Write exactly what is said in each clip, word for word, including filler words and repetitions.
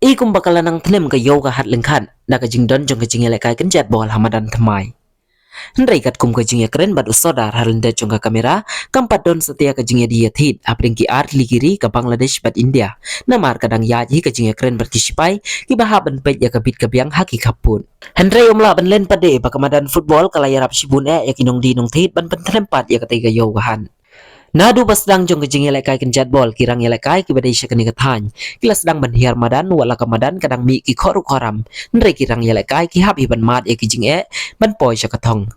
Ïa kumba ka la nang thlem ka ïew ka hat lyngkhat na ka jingdon jong ka jingïalehkai kynjat bol ha madan thymmai. Hynrei katkum ka jingïakren bad u sordar ha lyndet jong ka kamera, kam pat don satia ka jingïadie ïathied hapdeng ki ar tylli ki ri ka Bangladesh bad India. Namar ka dang ïaid hi ka jingïakren bad ki shipai kiba hap ban peit ïa ka bit ka biang ha ki khappud. Hynrei ym lah ban len pat de ba ka madan football ka la ïarap shibun eh ïa ki nongdie nongthied ban pynthlem pat ïa katei ka ïew ka hat. Naduh ba sdang jong ka jingïalehkai kynjat bol, ki rangïalehkai kiba dei sha kane ka thaiñ ki la sdang ban hiar madan, wat la ka madan ka dang mih ki khohruh khohram. Hynrei ki rangïalehkai ki hap hi ban mad ïa ki jingeh ban poi sha ka thong.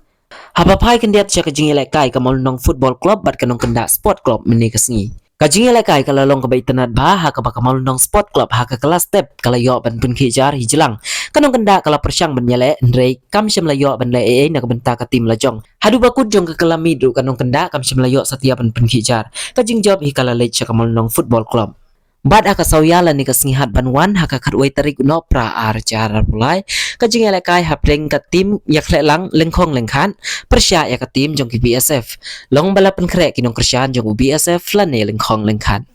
Haba phai khyndiat sha ka jingïalehkai ka Mawlynnong Football Club bad ka Nongkyndah Sport Club mynne ka sngi, ka jingïalehkai ka la long kaba itynnad bha ha kaba ka Mawlynnong Sport Club ha ka kylla step ka la ïoh ban pynkhih jar hi jlang. Ka Nongkyndah ka la pyrshang ban ïaleh hynrei kam shym la ïoh ban leh ei ei na ka bynta ka tim la jong. Haduh ba kut jong ka kylla miet ruh ka Nongkyndah kam shym la ïoh satia ban pynkhih jar. Ka jingjop hi ka la leit sha ka Mawlynnong Football Club. Bad ha ka saw ïa lane ka sngi hat ban wan ha ka khatwei tarik u Nohprah ar hajar arphew lai, ka jingïalehkai hapdeng ka tim ïakhleh lang lyngkhong lyngkhat pyrshah ïa ka tim jong ki B S F, long ba la pynkhreh ki nongkyrshan jong u B S F lane lyngkhong lyngkhat.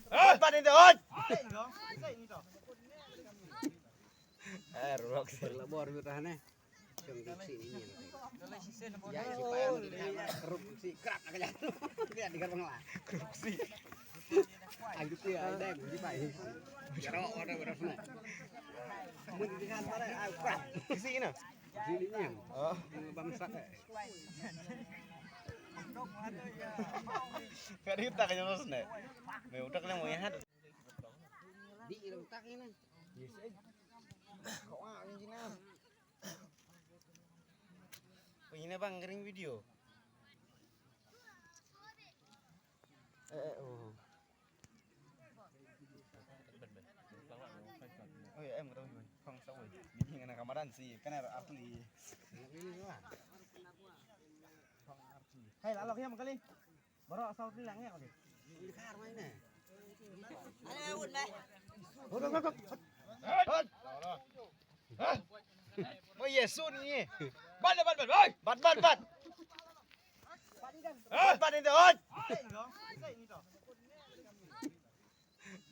Pengine bang kering video. Eh, eh, oh. Oh ya, em kata wei. Khong sa wei. Bini ngana kamaran si, kan era artli. Hai, lalok ya makali. Baroh saw tlilang ïa kali. Mo Yesu ni. Bat, bat, bat. Bat, bat, bat. Bat, bat, bat.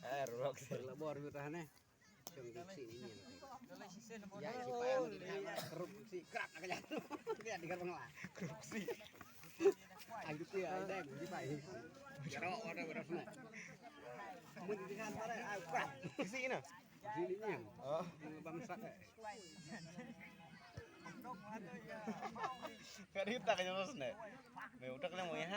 Eh, rok sel labor tu tahan eh. Jong diksi ni ni. Ya, si payah mo kita. Keruk si, kerak nak jalan. Dia di gerbang lah. Keruk si. Aku tu ya, ada yang di payah. Kerok, ada berapa nak? Mun di kan pala, ah, kerak. Di sini nah. Di sini ni. Oh. Bangsa eh. Kat kita kan jelas ni. Ni utak ni mau ya.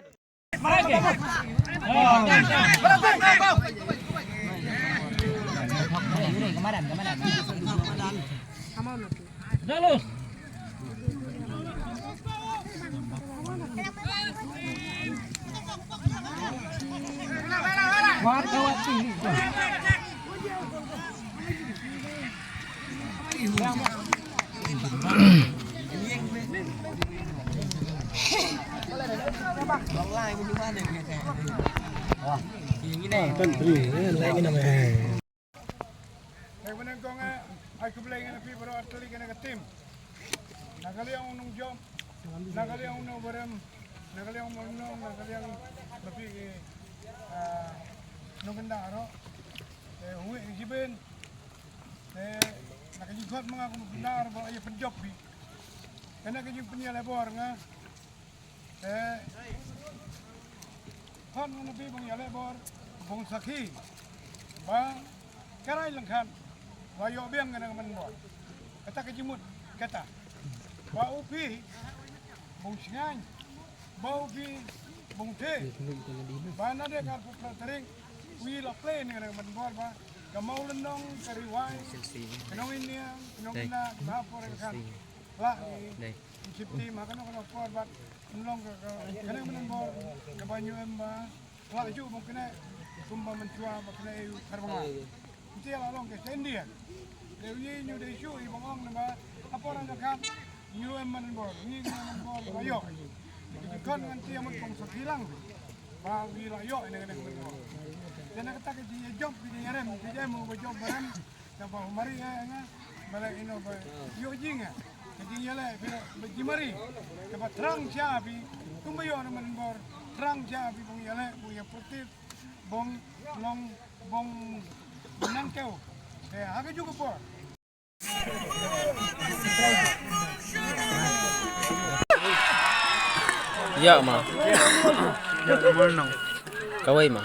Hei, byneng kong eh, ai khublei ïa phi baroh artylli kane ka tim. Na ka liang u nongjop, na ka liang u nongbarim, na ka liang u nong, na ka liang ba phi, eh, nongkyndah baroh. Eh, uwei ka jibin. Eh, na ka jingkhot ma nga kum u kyndah baroh ïa pynjop phi. Kane ka jingpynïaleh bor nga. Eh, khot ngan ïa phi bong ïaleh bor, bong sakhi. Ba ka rai lyngkhan ba ïoh biang kane ka man bor. Kata ka jingmut kata. Ba u phi bong sngewbha. Ba u phi bong theh. Ba na dei ka arphew phra tarik u ïa la play ne kane ka man bor ba ka Mawlynnong, ka Ri Wai, ka Nongïalam, ka Nongkyndah, ka por lyngkhan. Lah ni. Dei. Ki shipti ma kano kano por bad nlong ka, ka, kane mynnin bor kaba nyu em ba la ju bong kane kumba mynchwa ba kane yu karbanga. Nti la long ke India. Dei uni nyu dei shu i bong ong naba apor an ka nyu em mynnin bor, ngi mynnin bor ba yo. Ki kon ngan ti amut kong sa kilang ba wi la yo ene kane mynnin bor. Dei na kata ka jingïajop, ka jingïarem, ka jingïarem ba jop ba rem. Kaba u mari eh nga ba la ino ba ïoh jing eh ka jingïaleh ba jingmari kaba thrang sha phi. Kumba ïoh na mynnin bor thrang sha phi bong ïaleh bong ïa pyrthit bong long bong nangkew Ïa ma. Kawei ma.